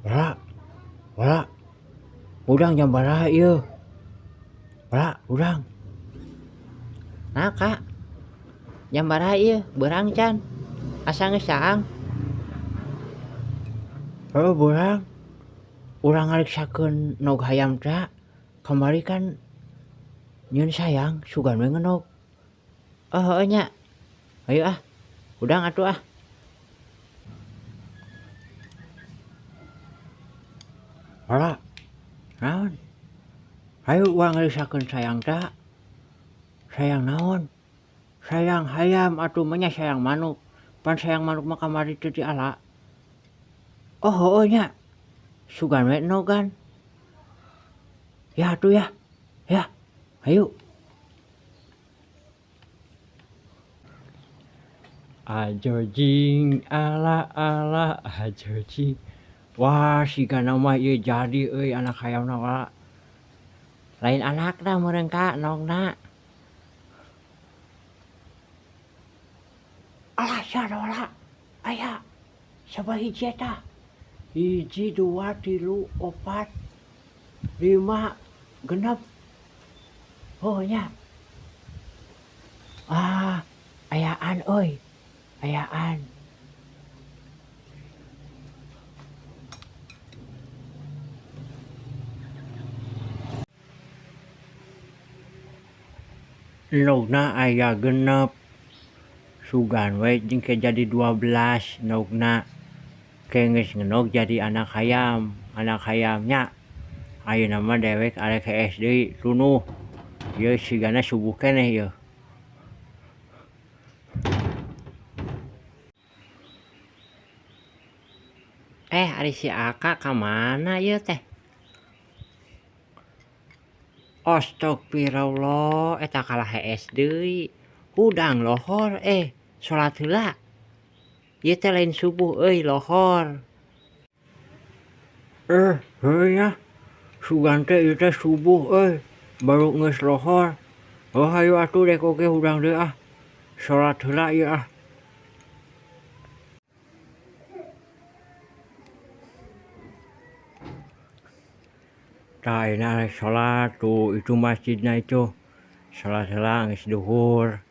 Wala, wala. Hudang jam baraha ieu? Wala, hudang. Nah kak, jam baraha ieu? Beurang can? Asa geus caang? Heuh beurang. Urang ngariksakeun nog hayam teh kamari kan nyieun sayang sugan we ngenog. Oh heueuh nya. Hayu ah, hudang atuh ah. Wala, naon? Hayu urang ngariksakeun sayang teh. Sayang naon? Sayang hayam atuh mah nya sayang manuk. Pan sayang manuk mah kamari teu diala. Oh heueuh nya. Sugan we enogan. Ya atuh ya. Ya, hayu. Ajo jing ala ala ajo jing. Wah sigana mah ieu jadi euy anak hayamna wala. Lain anakna meureun ka nogna. Alah sia wala. Aya sabaraha hiji eta? Hiji, dua, tilu, opat, lima, genep. Oh nya. Ah, ayaan euy. Ayaan. Endogna aya genep. Sugan we jeung ke jadi 12 endogna. Ke geus ngendog jadi anak hayam, anak hayam nya. Ayeuna mah dewek arek hees deui tunuh. Ieu sigana subuh keneh ieu. Eh ari si Aka ka mana ieu teh? Astagfirullah eta kalah hees deui. Hudang lohor eh salat heula. Ieu teh lain subuh euy lohor. Eh heueuh nya sugan teh ieu teh subuh euy baru geus lohor. Oh hayu atuh dek oge hudang deui ah. Salat heula ieu ah. Tah ayeuna arek salat tuh itu masjidna itu. Salat heula geus duhur.